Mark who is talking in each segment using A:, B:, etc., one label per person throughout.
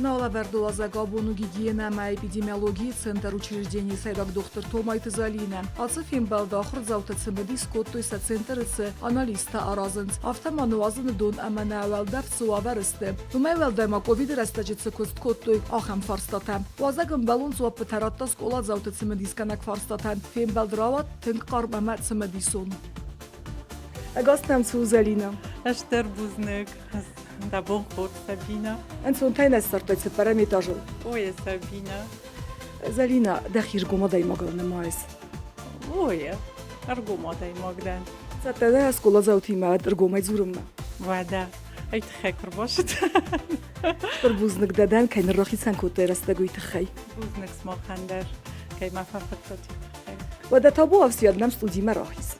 A: Нӕ алӕвӕрды уазӕг абон у гигиенӕ ӕмӕ эпидемиологийы центр учрежденийы сӕйраг дохтыр Томайты Залинӕ. Ацы фембӕлды ахуырдзаутӕ цымыдис кодтой сӕ центры цы анализтӕ аразынц, афтӕ ма нуазыны дон ӕмӕ нӕ уӕлдӕф цы уавӕры сты. Уымӕй уӕлдай ма ковиды рӕстӕджы цы куыст кодтой, ахӕм фарстатӕ. Уазӕг ӕмбӕлон дзуаппытӕ радта скъоладзауты цымыдисгӕнӕг фарстатӕн. Фембӕлд рауад тынг хъарм ӕмӕ цымыдисон. Ӕгас нӕм цу, Зӕлинӕ.
B: Стыр бузныг. Дӕ бон хорз, Сабина.
A: Ӕнцонтӕй нӕ ссардтай цыппӕрӕм этажыл.
B: Ой, Сабина.
A: Зӕлинӕ, дӕхи ргом адӕймагыл нымайыс?
B: Ой, ӕргом адӕймаг дӕн.
A: Цӕттӕ дӕ скъоладзаутимӕ ӕргомӕй дзурынмӕ?
B: Уӕдӕ, ай тыххӕй куы рбацыдтӕн.
A: Стыр бузныг дӕ дӕн, кӕй ныррахицӕн кодтай рӕстӕг уый тыххӕй.
B: Бузныг сымахӕн дӕр, кӕй мӕ фӕхуыдтат уый тыххӕй.
A: Уӕдӕ табу ӕфсиад нӕм студимӕ рахиз.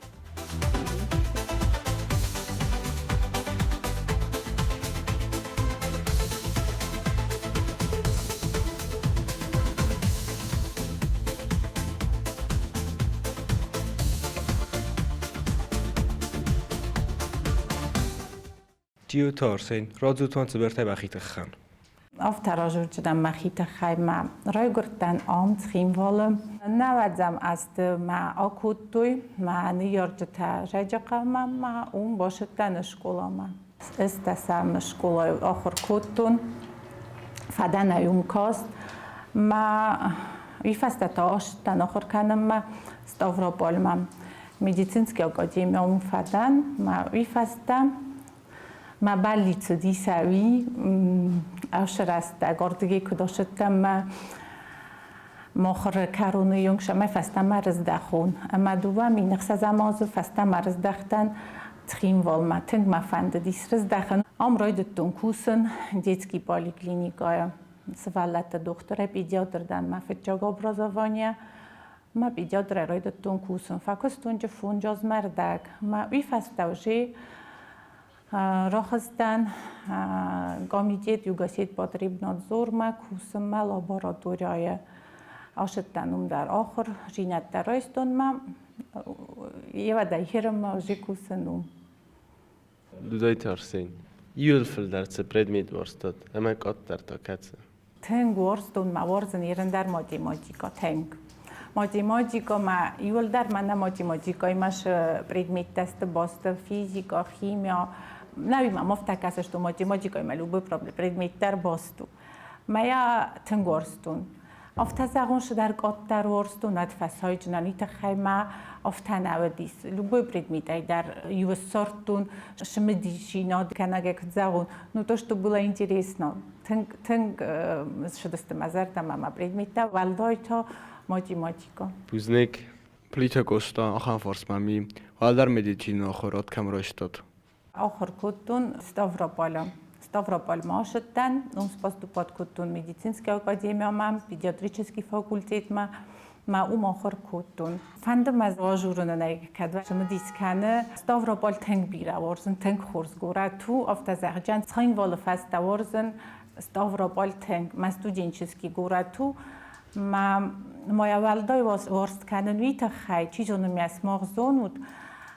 C: Джиоты Арсен, радзурдтон цыбыртӕй мӕхи тыххӕн.
B: Афтӕ разурджыдӕн мӕхи тыххӕй мӕ райгуырдтӕн ам, Цхинвалы. Нӕуӕдзӕм азты мӕ акодтой мӕ ныййарджытӕ Зӕджыхъӕумӕ мӕ уым бацыдтӕн скъоламӕ. Ӕстдӕсӕм скъолайы ахуыр кодтон, фӕдӕн ӕй уым каст. Мӕ уый фӕстӕ та ацыдтӕн ахуыр кӕнынмӕ Ставрополмӕ. Медицинский академийӕ уым фӕдӕн, мӕ уый фӕстӕ Мӕ бӕллиц уыди сӕуи ӕхсырӕстӕг ардыгӕй куыд ацыдтӕн мӕ мохыры кӕроны онг сӕмӕ фӕстӕмӕ рыздӕхон. Ӕмӕ 2006 азы фӕстӕмӕ рыздӕхтӕн Цхинвалмӕ. Тынг мӕ фӕндыдис рыздӕхын. Ам райдыдтон кусын детский поликлиникӕйы сывӕллӕтты дохтырӕй, педиатр дӕн мӕ фыццаг образование. Мӕ педиатрӕй райдыдтон кусын. Фӕкуыстон фондз азмӕ рдӕг. Мӕ уый фӕстӕ уже рахызтӕн комитет Югосетпотребнадзормӕ кусынмӕ лабораторияйы. Ацыдтӕн уым дӕр ахуыр, зинӕдтӕ райстон мӕ евӕдӕй херынмӕ уже кусын у.
D: Дудайты Арсен, иуыл фылдӕр цы предмет уарзтат ӕмӕ къаддӕр та кӕцы?
B: Тынг уарзтон мӕ уарзын ерын дӕр математикӕ тынг. Математикӕ мӕ иуылдӕр мӕнӕ математикӕимӕ цы предметтӕ сты басты физикӕ, химия. Нӕуи мӕм афтӕ кӕсы, что математикӕимӕ любой предмет дӕр баст у. Мӕ тынг уарзтон. Афтӕ зӕгъон, цыдӕр къаддӕр уарзтон, уӕд фӕсайджынӕн уый тыххӕй мӕ афтӕ нӕ уыдис. Любой предметӕй дӕр иу ссардтон цымыдисдзинад кӕнӕ куыд зӕгъон, ну то, что было интересно. Тынг, тынг ссыдысты мӕ зӕрдӕмӕ мӕ предметтӕ, уӕлдай та математикӕ.
D: Бузныг.
C: Плиты Къоста, ахӕм фарстмӕ ми уӕлдӕр медицинон ахуырад кӕм райстат?
B: Ахуыр кодтон Ставрополы. Ставрополмӕ ацыдтӕн, уым поступать кодтон медицинская академиямӕ, педиатрический факультетмӕ мӕ уым ахуыр кодтон. Фӕнды мӕ базурын ӕй, кӕд цымыдис кӕны. Ставрополь тынг бирӕ уарзын, тынг хорз горӕт у, афтӕ зӕгъджан Цхинвалы фӕстӕ уарзын Ставрополь тынг. Мӕ студенческий горӕт у. Мӕ моя уӕлдай уарзт кӕнын уый тыххӕй, чи зоны, мӕ сымах зонут,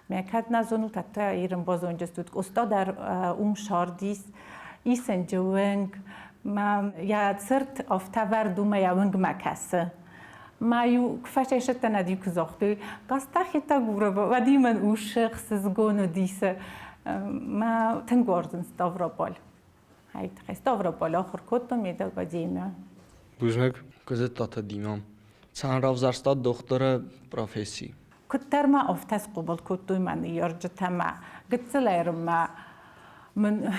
B: мӕ кӕд нӕ зонут, афтӕ ирын базонджыстут. Къоста дӕр уым сардис, исынджы уынг, мӕ йӕ цырт афтӕ вӕрд у, мӕ йӕ уынгмӕ кӕсы. Ма-иу куы фӕсайсыдтӕн, ӕд-иу куы загътой, Къоста Хетагурова, уӕд-иу мӕн усы хсызгон уыдис. Мӕ тынг уарзын Ставрополь. Ставрополь ахуыр кодтон медакадемийӕ.
C: Бузныг.
E: Куыдзыдтаты Дима. Цӕмӕн равзӕрста дохтыры професси?
B: Куыддӕр ма афтӕ схъомыл кодтой мӕ ныййарджытӕ мӕ гыццыл ӕрыммӕ мын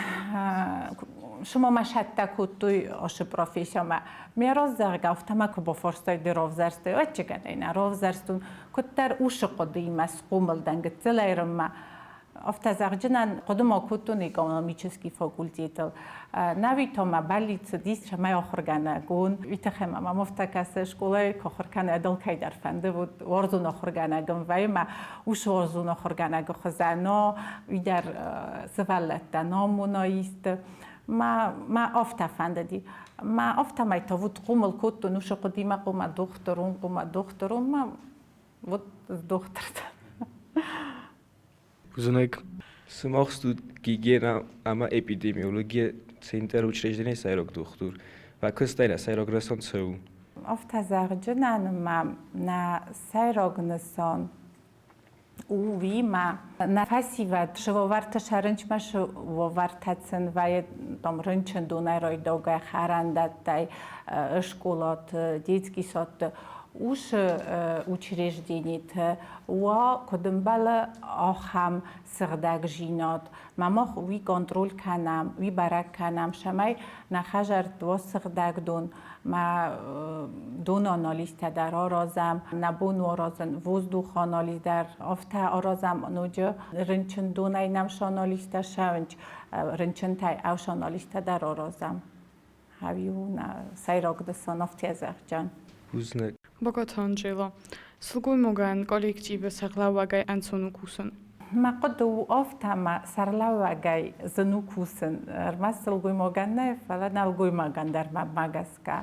B: цыма мӕ сӕттӕ кодтой ацы профессиямӕ. Ме раззӕгъгӕ, афтӕ мӕ куы бафарстай, ды равзӕрстай, ӕвӕццӕгӕн нӕ равзӕрстон. Куыддӕр усы хъуыдыимӕ схъомыл дӕн гыццыл ӕрыммӕ. Афтӕ зӕгъджынӕн хъуыды ма кодтон экономический факультетыл. Нӕуи та мӕ бӕллиц цыдис, цӕмӕй ахуыргӕнӕг уон. Уый тыххӕй мӕм афтӕ кӕсы, скъолайы куы ахуыр кӕны, ӕдыл кӕйдӕр фӕнды, вот уарзон ахуыргӕнӕг ын вӕййы мӕ ус уарзон ахуыргӕнӕгы хуызӕн, но уый дӕр сывӕллӕттӕн амона исты. Мӕ, мӕ афтӕ фӕндыди. Мӕ афтӕмӕй та вот хъомыл кодтон уыцы хъуыдимӕ, хъуамӕ дохтыр уон, хъуамӕ дохтыр уон, мӕ вот дохтыр дӕн.
C: Бузныг. Сымах стут гигиенӕ ӕмӕ эпидемиологийы центр учрежденийы сӕйраг дохтыр.
F: Уӕ куыстӕй нӕ сӕйраг нысан цы у?
B: Афтӕ зӕгъджынӕн ма нӕ сӕйраг нысан у уый, нӕ фӕсивӕд сывӕвӕрты сӕрынчмӕ сывӕвӕртӕ сын вӕййы там рынчындонӕй райдаугӕ хӕрӕндӕттӕй, скъолаты, детский садты уыцы учреждениты уа, куыд ӕмбӕлы, ахӕм сыгъдӕгдзинад. Ма мах уый контроль кӕнӕм, уый бӕрӕг кӕнӕм, цӕмӕй нӕ хӕдзӕртты уа сыгъдӕг дон, ма доны анализтӕ дӕр аразӕм, нӕ бон у аразын воздухы анализ дӕр, афтӕ аразӕм ноджы рынчындонӕй нӕм цы анализтӕ ссӕуынц, рынчынтӕй ӕвс анализтӕ дӕр аразӕм. Ӕви у нӕ сӕйраг нысан афтӕ зӕгъджан.
F: Бузныг.
G: Бокоты Анжела. Сылгоймагӕн коллективы сӕргълӕууӕгӕй ӕнцон у кусын?
B: Мӕ хъуыды у афтӕ, ӕмӕ сӕргълӕууӕгӕй зын у кусын. Ӕрмӕст сылгоймагӕн нӕ, фӕлӕ нӕлгоймагӕн дӕр мӕнмӕ гӕсгӕ.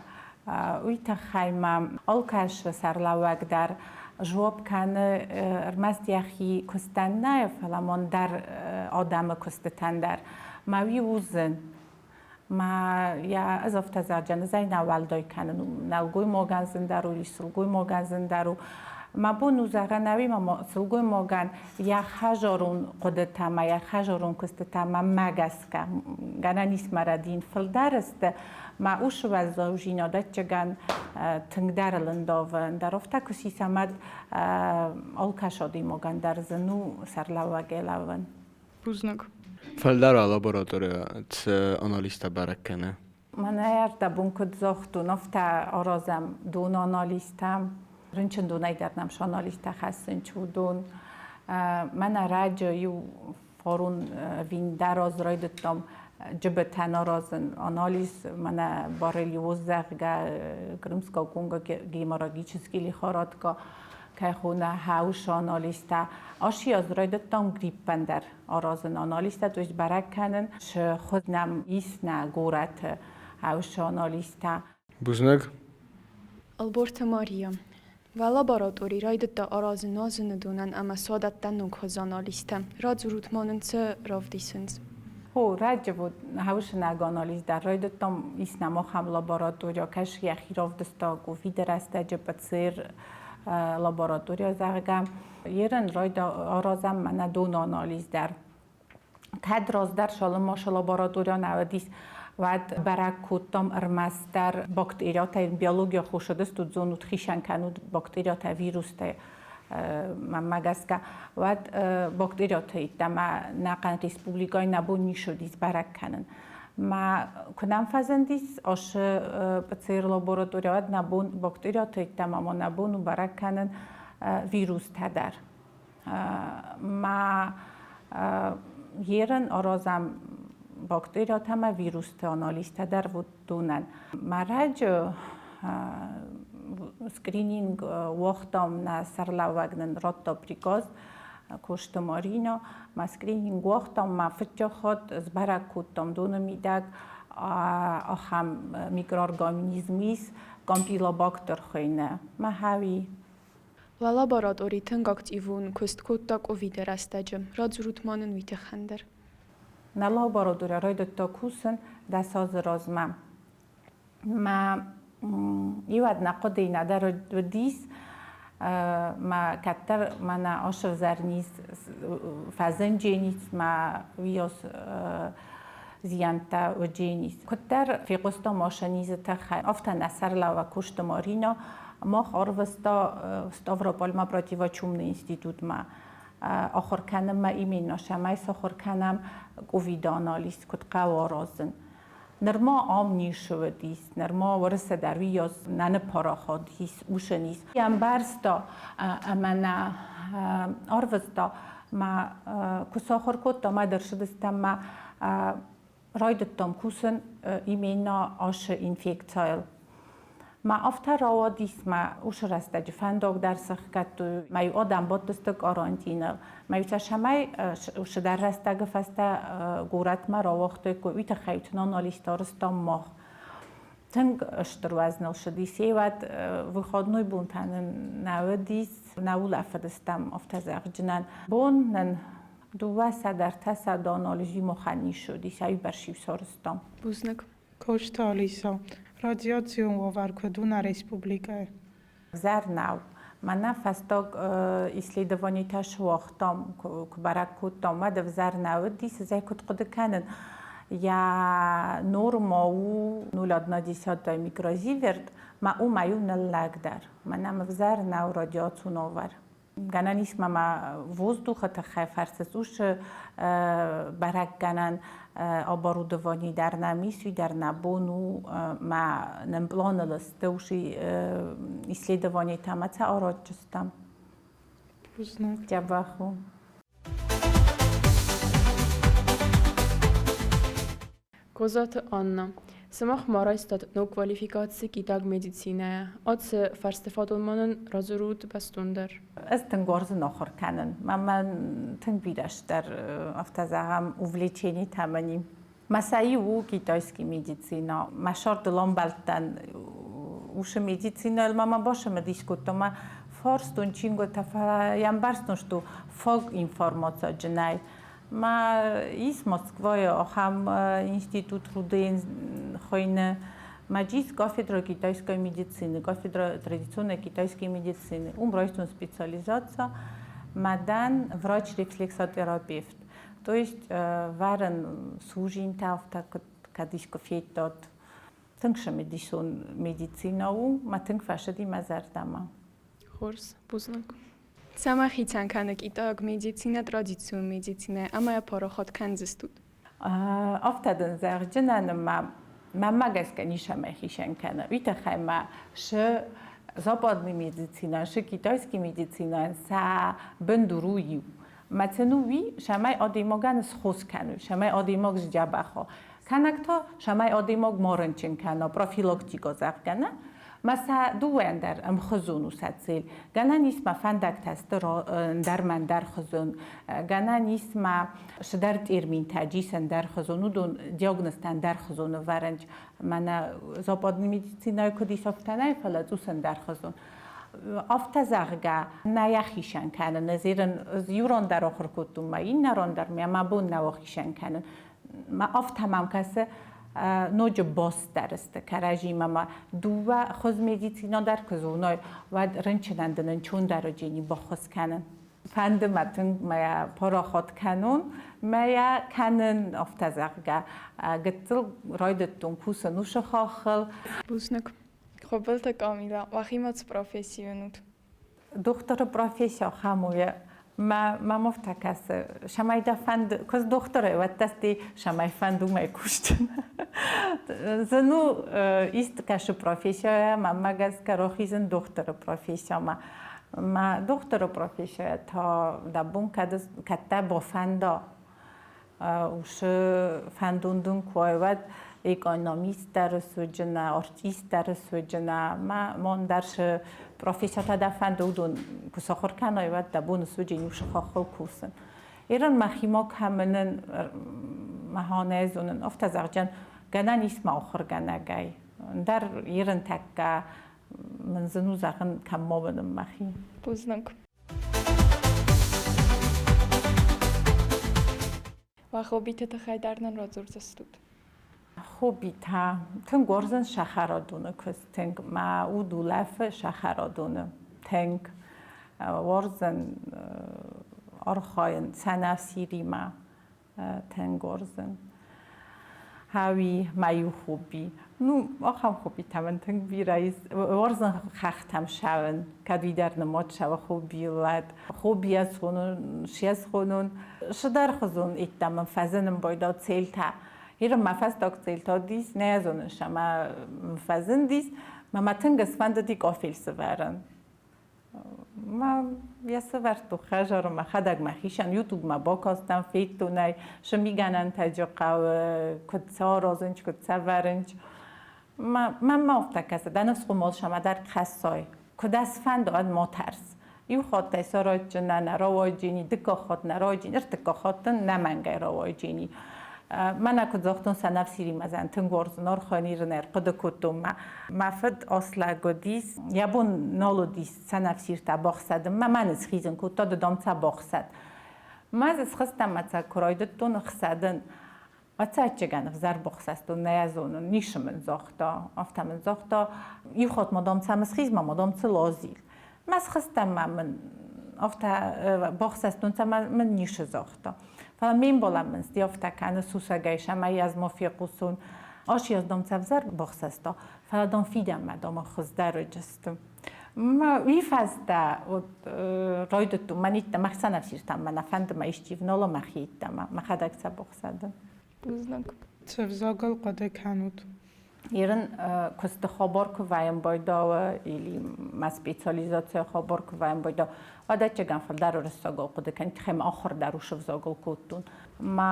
B: Уый тыххӕй ма алкӕцы сӕргълӕууӕг дӕр жуапп кӕны ӕрмӕст йӕхи куыстӕн нӕ, фӕлӕ ма ӕндӕр адӕмы куыстытӕн дӕр. Мӕ уый у зын. Ма йӕ ӕз афтӕ зӕгъджын, ӕз ӕй нӕ уӕлдай кӕнын. Нӕлгоймагӕн зындӕр у, сылгоймагӕн зындӕр у. Мӕ бон у зӕгъӕн ӕви ма сылгоймагӕн йӕ хӕзарон хъуыдытӕ ӕмӕ йӕ хӕзарон куыстытӕ мӕнмӕ гӕсгӕ гӕнӕн ис мӕ рӕдийын фылдӕр сты. Мӕ усы уӕззаудзинадӕтджыгӕн тынгдӕр ӕлындавы. Ӕндӕр афтӕ куы сисӕмӕд алкӕцы адӕймагӕн дӕр зын у сӕрлӕууӕгӕй лӕууын.
G: Бузныг.
C: Фӕлдӕра лабораторийӕ цы анализтӕ бӕрӕг кӕны?
B: Мӕнӕ ӕрдӕбон куыд загътон, афтӕ аразӕм донанализтӕ. Рынчындонӕй дӕр нӕм анализтӕ хӕссынц уыдон. Мӕнӕ раджы иу фарон ӕви ӕндӕр аз райдыдтам джыбытӕн аразын анализ, мӕнӕ боррелиоз, зӕгъгӕ, крымско-конго геморрагический лихорадка кӕй хона хаусы анализтӕ. Ашы аз райдыдтам гриппӕн дӕр аразын анализтӕ, то есть бӕрӕг кӕнын, цы хуыз нӕм ис нӕ горӕты хаусы анализтӕ.
C: Бузныг.
G: Ӕлборты Мария. Уӕ лаборатори райдыдта аразын нуазыны донӕн ӕмӕ суадӕттӕн ногхуыз анализтӕ. Радзурут ма нын, цы равдисынц?
B: Хо, раджы вот хауысынаг анализ дӕр райдыдтам, ис нӕм ахӕм лаборатория, кӕсы йӕхи равдыста ковиды рӕстӕджы ПЦР лаборатория, зӕгъгӕ. Ерын аразӕм мӕнӕ доны анализ дӕр. Кӕд раздӕр цалынмӕ лаборатория нӕ уыдис, уӕд бӕрӕг кодтам ӕрмӕстдӕр бактериатӕ, биология хосыдыстут, зонут хицӕн кӕнут бактериатӕ, вирустӕ мӕнмӕ гӕсгӕ, уӕд бактериатӕ йеддӕмӕ нӕхъӕн республикӕйы нӕ бон ницы уыдис бӕрӕг кӕнын. Мӕ куы нӕм фӕзындис ацы ПЦР лаборатория, уӕд нӕ бон бактериатӕ йеддӕмӕ ма нӕ бон у бӕрӕг кӕнын вирустӕ дӕр. Ма ерын аразӕм бактериатӕ ӕмӕ вирусты анализтӕ дӕр уыдонӕн. Мӕ раджы скрининг уагътам, нӕ сӕргълӕууӕг нын радта приказ Косты Марина. Мӕ скрининг уагътам, мӕ фыццаг хатт сбӕрӕг кодтам доны мидӕг ахӕм микроорганизм ис, кампилобактер хуыйны. Мӕ хауи.
G: Уӕ лаборатори тынг активон куыст кодта ковиды рӕстӕджы. Радзурут ма нын уый тыххӕн дӕр.
B: Нӕ лаборатория райдыдта кусын 10 азы размӕ. Мӕ иуӕд нӕ хъуыдыйы нӕдӕр уыдис, мӕ кӕддӕр мӕнӕ асывзӕр низ фӕзындженис, мӕ уыйас зиӕнттӕ уыдженис. Куыддӕр фехъуыстам ашы низы тыххӕй, афтӕ нӕ сӕрлӕууӕг Кусты Марина мах арвыста Ставропольмӕ противочумный институтмӕ ахуыр кӕнынмӕ именно цӕмӕй сахуыр кӕнӕм ковиды анализ куыд хъӕуы аразын. Нырма ам ницы уыдис, нырма уырысы дӕр уыйас нӕ ныппарахат ис, усын ис. Ӕмбӕрста ӕмӕ нӕ арвыста, мӕ куы сахуыр кодта, мӕ дӕр ссыдыстӕм мӕ райдыдтам кусын именно ашы инфекцийыл. Мӕ афтӕ рауадис, мӕ уыцы рӕстӕджы фӕндаг дӕр сӕхгӕдтой, мӕ-иу адӕм бадтысты карантиныл. Мӕ-иу сӕ цӕмӕй цыдӕр рӕстӕгы фӕстӕ горӕтмӕ рауагътой, уый тыххӕй анализтӕ арызтам мах. Тынг стыр уӕз ныл цыдис. Уӕд выходной бонтӕ нын нӕ уыдис, нӕ улӕфыдыстӕм, афтӕ зӕгъджынӕн. Бон нын 200-300 анализи махӕн ис уыдис, ӕй бӕрц-иу сарызтам.
G: Бузныг.
H: Коста Алиса. Радиацион уавӕр куыд у нӕ республикӕйы?
B: Ӕвзӕр нӕу. Мӕнӕ фӕстаг исследованитӕ суагътам, куы бӕрӕг кодтам, уӕд ӕвзӕр нӕ уыдис. Ӕз ӕй куыд хъуыды кӕнын, йӕ норма у 0,1 микрозиверт, ма у ма иу ныллӕгдӕр. Мӕнӕ ӕвзӕр нӕу радиацион уавӕр. Гӕнӕн ис ма ма воздухы тыххӕй фӕрцы цъус бӕрӕггӕнӕн оборудовани дӕр нӕм ис, уый дӕр нӕ бон у ма нын планыл сты уыцы исследованитӕ ӕмӕ сӕ аразджытӕм.
H: Бузныг.
B: Дзӕбӕх у.
G: Козаты Анна. Сымах ма райстат ног квалификаци китаг медицинӕйӕ. Ацы фарсты фӕдыл ма нын радзурут бӕстондӕр.
B: Ӕз тынг уарзын ахуыр кӕнын. Мӕнмӕ тынг бирӕ стыр, афтӕ зӕгъӕм, увлеченитӕ мын и. Мӕ сӕ иу у китайский медицина. Мӕ сӕрдыл ӕмбӕлдтӕн усы медицинӕйыл ма мӕ бацымыдис кодтон. Мӕ фарстон чингуытӕ, фӕлӕ йӕ ӕмбӕрстон, что фаг информацияджынӕй. Ма ис Москвайы ахӕм институт Руден хуыйны. Ма ис кафедра китайской медицины, кафедра традиционной китайской медицины. Уым райстон специализация. Ма дӕн врач-рефлексотерапевт. То есть вӕрын служинтӕ афтӕ кӕд искуы федтат. Тынг цымыдисон медицина у, мӕ тынг фӕцыди мӕ зӕрдӕмӕ.
G: Хорз, бузныг. Цӕмӕ хицӕн кӕны китайаг медицинӕ традицион медицинӕ ӕмӕ йӕ парахат кӕндзыстут?
B: Афтӕ дын зӕгъджынӕн ма мӕнмӕ гӕсгӕ ницӕмӕй хицӕн кӕны. Уый тыххӕй ма шы западный медицина, шы китайский медицинӕн сӕ бындур у иу. Мӕ цын у уый, цӕмӕй адӕймагӕн схос кӕной, цӕмӕй адӕймаг сдзӕбӕх уа. Кӕнӕг та, цӕмӕй адӕймаг ма рынчын кӕна, профилактикӕ зӕгъгӕ, нӕ? Ма сӕ дыууӕйӕн дӕр ӕмхуызон у сӕ цель. Гӕнӕн ис ма фӕндӕгтӕ сты ӕндӕрмӕ ӕндӕрхуызон, гӕнӕн ис ма цыдӕр терминтӕ ис ӕндӕрхуызон, уыдон диагнозтӕ ӕндӕрхуызон ӕвӕрынц. Мӕнӕ западный медицинӕйы куыд ис, афтӕ нӕй, фӕлӕ цъус ӕндӕрхуызон. Афтӕ зӕгъгӕ, нӕ йӕ хицӕн кӕнын. Ӕз иу ран дӕр ахуыр кодтон, мӕ иннӕ ран дӕр мӕ бон нӕу ахицӕн кӕнын. Афтӕ мӕм кӕсы, ноджы басдӕр сты кӕрӕдзимӕ ма дыууӕ хуыз медицина дӕр куы зоной, уӕд рынчынӕн дын ӕнцондӕр уыдзӕни баххуыс кӕнын. Фӕнды мӕ тынг мӕ парахат кӕнон, мӕ йӕ кӕнын, афтӕ зӕгъгӕ, гыццыл райдыдтон кусын уыцы хаххыл.
G: Бузныг. Хуыбылты Камилӕ, уӕхимӕ цы професси уынут?
B: Дохтыры професси ахӕм у, мӕ афтӕ кӕсы, цӕмӕй дӕ фӕнды, куыдз дохтырӕй уӕддӕр цӕмӕй фӕнды, уымӕй кусджын. Зын у ист кӕсы профессийӕ, мӕнмӕ гӕсгӕ рахизын дохтыры профессиямӕ. Мӕ дохтыры профессийӕ та дӕ бон кӕд дӕ бафӕнда, уыцы фӕндон дын куы уай, уӕд экономист дӕр суыдзынӕ, артист дӕр суыдзынӕ. Мӕ мон дӕр цы профессиятӕ дӕ фӕнды, уыдон куы сахуыр кӕнай, уӕд дӕ бон суыдзӕни уыцы хаххыл кусын. Ирон мӕхимӕ кӕмынын мӕ нӕ зонын, афтӕ зӕгъджын, гӕнӕн ис мӕ ахуыргӕнӕгӕй. Ӕндӕр ирын тӕккӕ мын зын у зӕгъын, кӕм ма уынын мӕхи.
G: Бузныг. Уӕ хоббиты тыххӕй дӕр нын радзурдзыстут.
B: Хоббитӕ. Тынг уарзын сахарадоны куыст. Тынг мӕ уд улӕфы сахарадоны. Тынг уарзын архайын сӕнӕфсиримӕ. Тынг уарзын. Ӕви мӕ иу хобби. Ну, ахӕм хоббитӕ мын тынг бирӕ ис. Уарзын хӕхтӕм цӕуын, кӕд уый дӕр нымад цӕуы хоббийыл, уӕд. Хоббийӕ схонун, се схонун. Цыдӕрхуызон йеддӕмӕ фӕзынын байдыдта цельтӕ. Ирон мӕ фӕстаг цельтӕ уыдис, нӕ зонын ӕмӕ фӕзындис. Мӕ мӕ тынг ысфӕндыди къофел сывӕрын. Ма йӕ сӕвӕрдтон хӕдзары мӕхӕдӕг мӕхицӕн Ютубмӕ бакастӕн, федтон ӕй, цы мигӕнӕнтӕ хъӕуы, куыд сӕ аразынц, куыд сӕ вӕрынц. Мӕнмӕ афтӕ кӕсы, дӕ ныфс хъуымал сӕмӕдӕр хӕссай. Куы дӕ сфӕнда, уӕд ма тӕрс. Иу хаттӕй сарайджынӕ нӕ рауайджини, дыккаг хатт нӕ рауайджини, ӕртыккаг хатт дын нӕмӕнгӕй рауайджини. Мӕнӕ куыд загътон, сӕнӕфсиримӕ тынг уарзын архайын, ирын ӕрхъуыды кодтон мӕ. Мӕ фыд аслӕг уыдис, йӕ бон нал уыдис сӕнӕфсиртӕ бахсӕдынмӕ, мӕн схизын кодта, ды дам сӕ бахсӕд. Мӕ дзы схызтӕн мӕ сӕ куы райдыдтон ӕхсӕдын. Ӕвӕццӕгӕн, ӕвзӕр бахсӕстон, нӕ йӕ зонын, ницы мын загъта. Афтӕ мын загъта, иу хатт ма дам цӕм схиз, ма дам цыл азил. Мӕ схызтӕн ма мын афтӕ бахсӕстон, цӕмӕ мын ницы загъта. Фӕлӕ ме мбалӕн мын сти афтӕ кӕны сусӕгӕй, цӕмӕй ӕз ма фехъусон. Ас дам цӕвзӕр бахсӕста, фӕлӕ дам фидӕнмӕ дам хуыздӕр уыдысты. Уый фӕстӕ вот райдыдтон, мӕн иттӕ мӕ сӕнӕфсиртӕм мӕ нӕ фӕнды мӕ исчи внала мӕхи иттӕмӕ, мӕхӕдӕг сӕ бахсӕдын.
G: Бузныг.
H: Цы взагыл хъуыды кӕнут?
B: Ирын куысты хабар куы вӕййӕм байдауы или мӕ специализацийы хабар куы вӕййӕм байдауы, уӕд фылдӕр уырыссагыл хъуыды кӕнын, тыххӕй мӕ ахуыр дӕр уыцы взагыл кодтон. Мӕ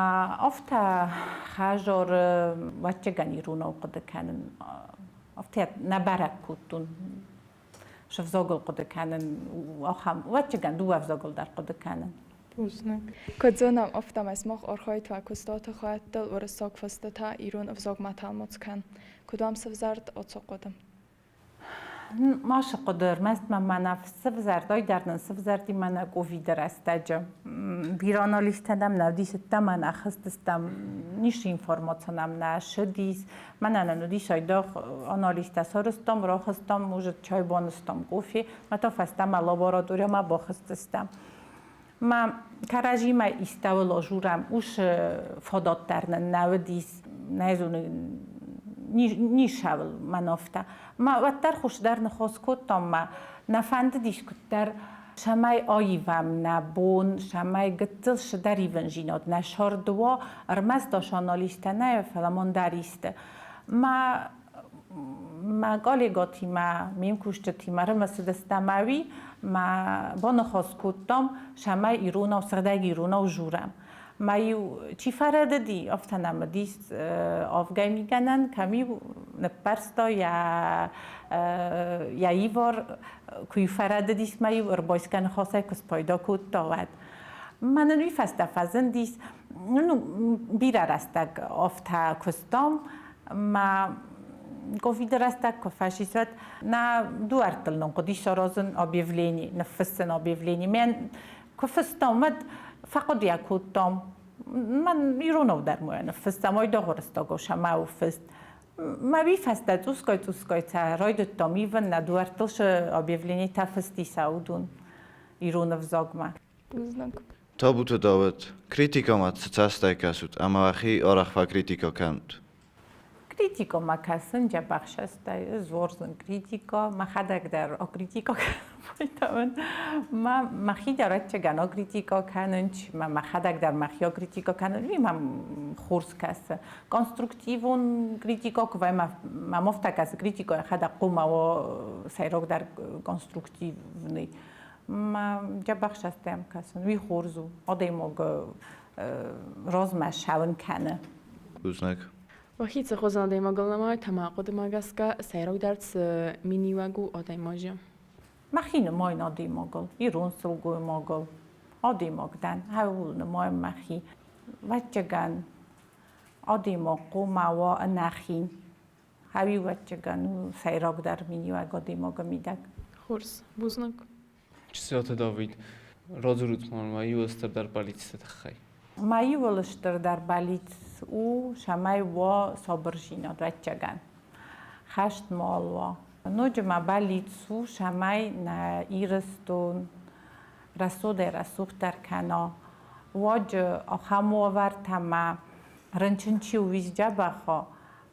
B: афтӕ хӕзары ӕвӕццӕгӕн иронау хъуыды кӕнын афтӕ нӕ бӕрӕг кодтон. Се взагыл хъуыды кӕнын, ахӕм, ӕвӕццӕгӕн, дыууӕ взагыл дӕр хъуыды кӕнын.
H: Бузныг.
G: Куыд зонӕм, афтӕмӕй сымах архайдта куыстуаты хайӕдтыл уырыссаг фыстытӕ ирон ӕвзагмӕ тӕлмац кӕн. Куыд уӕм сӕвзӕрд ацы хъуыды?
B: Машы хъуыды, ӕрмӕст мӕ мӕнӕ сӕвзӕрд, ай дӕр нын сӕвзӕрди мӕнӕ ковиды рӕстӕджы. Бирӕ анализтӕ нӕм нӕ уыдис, ӕддӕмӕ нӕ хызтыстӕм, ницы информаци нӕм нӕ ссыдис. Мӕнӕ нын уыдис айдагъ анализтӕ сарӕзтам, рахызтам, может, чай банызтам, кофе, мӕ та фӕстӕмӕ лабораториямӕ бахызтыстӕм. Мӕ кӕрӕдзимӕ истӕуыл ажурӕм, уыцы фадат дӕр нын нӕ уыдис, нӕ зоны, ницӕуыл мӕн афтӕ. Мӕ уӕддӕр хуыздӕр ныхас кодтам, мӕ нӕ фӕндыдис куыддӕр, цӕмӕй аивӕм нӕ бон, цӕмӕй гыццыл цыдӕр ивындзинад нӕ сӕрды уа, ӕрмӕст ас анализтӕ нӕ, фӕлӕ ма ӕндӕр исты. Мӕ мӕ коллегатимӕ, ме мкусджытимӕ ӕрымысыдыстӕм ӕви мӕ баныхас кодтам, цӕмӕй иронау, сыгъдӕг иронау журӕм. Мӕ-иу чи фӕрӕдыди, афтӕ нӕм уыдис авгӕй мигӕнӕн, кӕм-иу ныппӕрста йӕ йӕ ивар, куы-иу фӕрӕдыдис мӕ-иу ӕрбайсгӕ ныхасӕй куы спайда кодта, уӕд. Мӕнӕн уый фӕстӕ фӕзындис, ну, бирӕ рӕстӕг афтӕ куыстам, мӕ ковиды рӕстӕг куы фӕцис, уӕд нӕ дуӕрттыл нын хъуыдис саразын объявлени, ныффыссын объявлени. Мӕн куы фыстам, уӕд фӕхъуыдыйӕ кодтам. Мӕн иронау дӕр мӕ ныффыстам, айдагъ уырыссагау сӕмӕ у фыст. Мӕ уый фӕстӕ цъусгай-цъусгай цӕ райдыдтам ивын, нӕ дуӕрттыл цы объявленитӕ фыст ис, уыдон ирон ӕвзагмӕ.
G: Бузныг.
I: Табуты Дауыт, критикӕмӕ цы цӕстӕй кӕсут ӕмӕ уӕхи арӕх фӕкритикӕ кӕнут?
B: Критикӕмӕ кӕсын дзӕбӕх цӕстӕй, ӕз уарзын критикӕ, мӕхӕдӕг дӕр критикӕ кӕнын. Мӕ мӕхи дӕр ӕцӕгӕн критикӕ кӕнын, мӕ мӕхӕдӕг дӕр мӕхи критикӕ кӕнын, уый мӕм хорз кӕсы. Конструктивон критикӕ куы вӕййы, мӕм афтӕ кӕсы, критикӕ йӕхӕдӕг хъуамӕ уа сӕйрагдӕр конструктивный. Мӕ дзӕбӕх цӕстӕй йӕм кӕсын, уый хорз у, адӕймаг размӕ цӕуын кӕны.
I: Бузныг.
G: Уӕхи цыхуызӕн адӕймагыл нымайут ӕмӕ хъуыдымӕ гӕсгӕ сӕйрагдӕр цы миниуӕг у адӕймаджы?
B: Мӕхи нымайын адӕймагыл, ирон сылгоймагыл. Адӕймаг дӕн, ӕуыл нымайын мӕхи. Ӕвӕццӕгӕн, адӕймаг хъуамӕ уа ӕнӕхин. Ӕвӕццӕгӕн у сӕйрагдӕр миниуӕг адӕймагы мидӕг.
G: Хорз, бузныг.
J: Чысиаты Давид, радзурут ма мӕ иуыл стырдӕр бӕллицты тыххӕй.
B: Мӕ иуыл стырдӕр бӕллиц у, цӕмӕй уа сабырдзинад, ӕвӕццӕгӕн. Хӕст мал уа. Ноджы мӕ бӕллиц у, цӕмӕй нӕ Ирыстон рӕсугъдӕй-рӕсугъддӕр кӕна. Уӕд ахӕм уавӕртӕ мӕ рынчын чи у, уый сдзӕбӕх уа,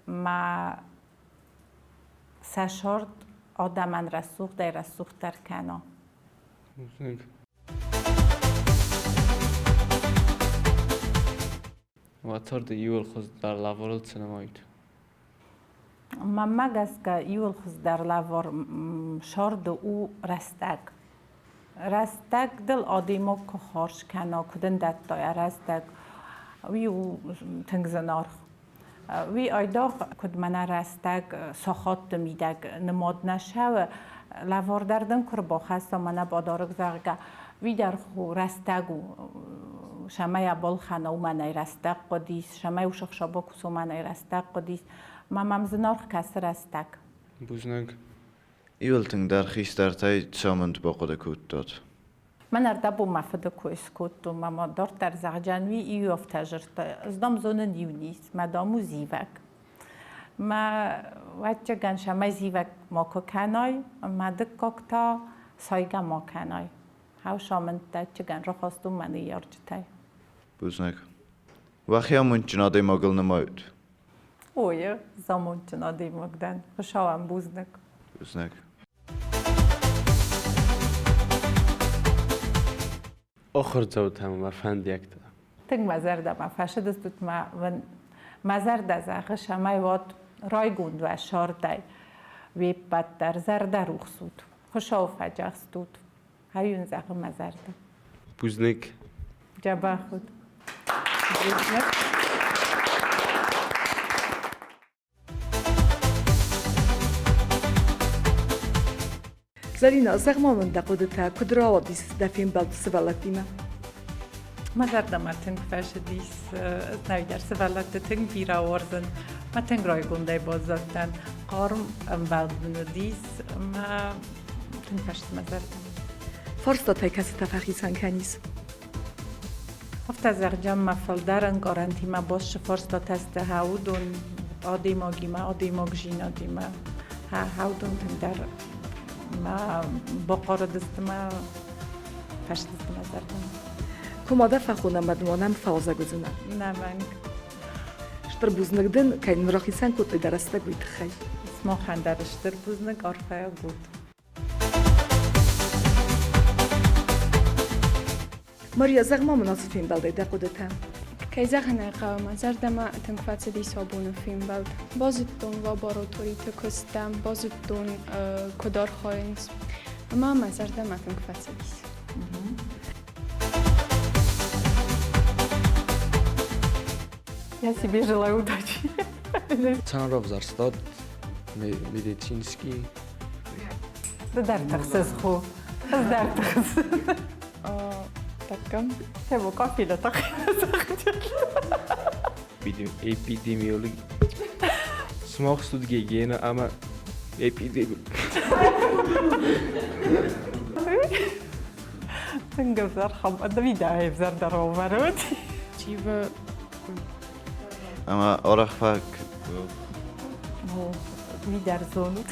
B: мӕ сӕ сӕрд адӕмӕн рӕсугъдӕй-рӕсугъддӕр кӕна.
J: Бузныг. Уӕ царды иуыл хуыздӕр лӕварыл цы нымайут?
B: Мӕнмӕ гӕсгӕ иуыл хуыздӕр лӕвар сӕрды у рӕстӕг. Рӕстӕг дыл адӕймаг куы хорз кӕна, куы дын дӕтта йӕ рӕстӕг, уый у тынг зынаргъ. Уый айдагъ куыд мӕнӕ рӕстӕг сахатты мидӕг нымад нӕ цӕуы, лӕвар дӕр дын куы рбахӕсса мӕнӕ бадарӕг, зӕгъгӕ, уый дӕр рӕстӕг у. Цӕмӕй абалхӕна, уымӕн ӕй рӕстӕг хъуыдис, цӕмӕй усыхса бакуса, уымӕн ӕй рӕстӕг хъуыдис. Мӕ мӕм зынаргъ кӕсы рӕстӕг.
J: Бузныг.
I: Иуыл тынгдӕр хистӕртӕй цӕмӕн бахъуыды кодтат?
B: Мӕн ӕрдӕбон мӕ фыды кой скодтон, мӕ ма дарддӕр зӕгъджан уый иу афтӕ зырдта, ӕз дам зонын иу низ, мӕ дам у зивӕг. Мӕ ӕвӕццӕгӕн сӕмӕ зивӕг макуы кӕнай, мӕ дыккаг та сайгӕ ма кӕнай. Хӕс амындтӕ ӕвӕццӕгӕн рахастон мӕ ныййарджытӕй.
I: Бузныг. Уӕхи амондджын адӕймагыл нымайут?
B: Ой, ӕз амондджын адӕймаг дӕн. Хуыцауӕн бузныг.
I: Бузныг.
D: Ахуырдзаутӕм мӕ фӕндиӕгтӕ.
B: Тынг мӕ зӕрдӕмӕ фӕцыдыстут мӕ мӕ зӕрдӕ зӕгъы, цӕмӕй уат райгонд уӕ цардӕй, уе ппӕт дӕр зӕрдӕрухс ут, Хуыцауы фӕдзӕхст ут. Ай уын зӕгъы мӕ зӕрдӕ.
D: Бузныг.
B: Дзӕбӕх ут. Бузныг.
A: Зӕринӕ, зӕгъ-ма мын дӕ хъуыдытӕ, куыд рауадис дӕ фембӕлд сывӕллӕттимӕ?
B: Мӕ зӕрдӕмӕ тынг фӕцыдис. Ӕз сывӕллӕтты тынг бирӕ уарзын. Мӕ тынг райгондӕй баззадтӕн. Хъарм ӕмбӕлд мын уыдис ӕмӕ тынг фӕцыд мӕ зӕрдӕмӕ.
A: Фарстатӕй кӕцытӕ фӕхицӕн кӕнис?
B: Афтӕ зӕгъгӕ, мӕ фылдӕр ӕнкъарӕнтимӕ баст цы фарстатӕ сты, уыдон адӕймагимӕ, адӕймагдзинадимӕ, уыдон тынгдӕр мӕ бахъарыдысты, мӕ фӕстысты мӕ зӕрдӕмӕ.
A: Куы ма дӕ фӕхонӕм ӕмӕ ма нӕм фӕуазӕг уыдзынӕ?
B: Нӕмӕнг.
A: Стыр бузныг дын, кӕй нын рахицӕн кодтай дӕ рӕстӕг, уый тыххӕй.
B: Сымахӕн дӕр стыр бузныг, арфӕйаг ут.
A: Мария, зӕгъ-ма мын ацы фембӕлдӕй дӕ хъуыдытӕ.
G: Кӕй зӕгъын ӕй хъӕуы, мӕ зӕрдӕмӕ тынг фӕцыдис абоны фембӕлд. Базыдтон лабораториты куысттӕ, базыдтон, куыд архайынц. Ӕмӕ мӕ зӕрдӕмӕ тынг фӕцыдис.
B: Я тебе желаю удачи.
E: Цӕрӕн равзӕрстат медицинский.
B: Ды дӕр тыхсыс, хо. Ӕз дӕр тыхсын.
G: Тӕккӕ.
B: Тему кафеля
F: Эпидемиолог. Сымах стут гигиена ӕмӕ эпидеми.
B: Тынг ӕвзӕр хабар. Ӕви дӕ ӕвзӕр дӕр ӕвӕрут?
H: Тива
I: Ӕмӕ арӕх фӕк
B: Уый дӕр зонут.